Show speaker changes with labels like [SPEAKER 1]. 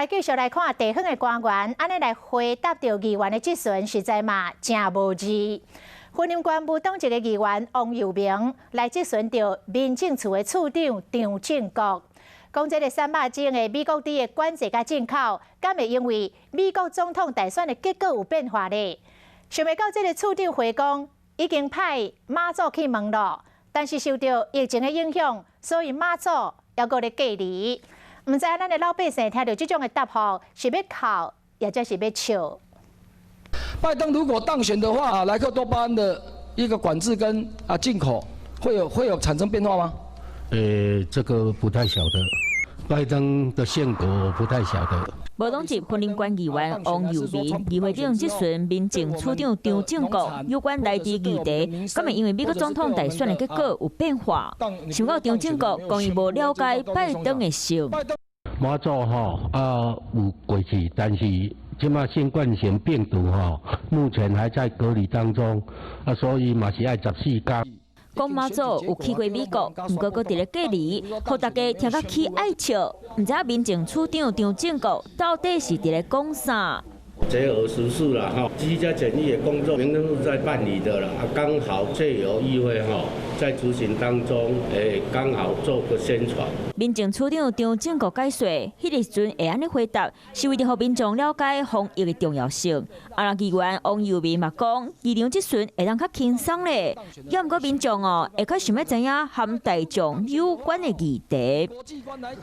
[SPEAKER 1] 來繼續來看地方的官員，按呢來回答著議員的質詢，實在嘛誠無字。雲林縣無黨籍的議員王佑明來質詢著民政處的處長張正國，講這個瘦肉精的美國豬的管制佮進口，敢會因為美國總統大選的結果有變化咧？想袂到這个處長回講，已經派馬祖去問咯，但是受著疫情的影響，所以馬祖猶閣咧隔離。毋知咱的老百姓聽著這種的答覆，是欲哭，抑者是欲笑？
[SPEAKER 2] 拜登如果當選的話，萊克多巴胺的一個管制跟進口會有產生變化嗎？
[SPEAKER 3] 這個不太曉得。拜登的性格我不太曉得。
[SPEAKER 4] 無黨籍雲林縣議員王佑民議會頂質詢民政處長張正國有關萊豬議題，敢會因為美國總統大選的結果有變化？想到張正國講伊無了解拜登的性。
[SPEAKER 3] 馬祖吼有過去，但是這馬新冠型病毒吼，目前還在隔離當中，所以嘛是愛14天。
[SPEAKER 4] 講馬祖有去過美國，毋過閣佇咧隔離，予大家聽甲起愛笑。毋知民政處長張正國到底是佇咧講啥？
[SPEAKER 5] 結合時事啦，吼，居家檢疫的工作，民政處在辦理的啦，剛好借由議會吼，在執行當中，剛好做個宣傳。
[SPEAKER 4] 民政處長張正國解說，彼个時陣會按呢回答，是為著予民眾了解防疫的重要性。若議員王佑民嘛講，議場質詢會當較輕鬆咧，猶毋過民眾哦，會較想欲知影和大眾有關的議題。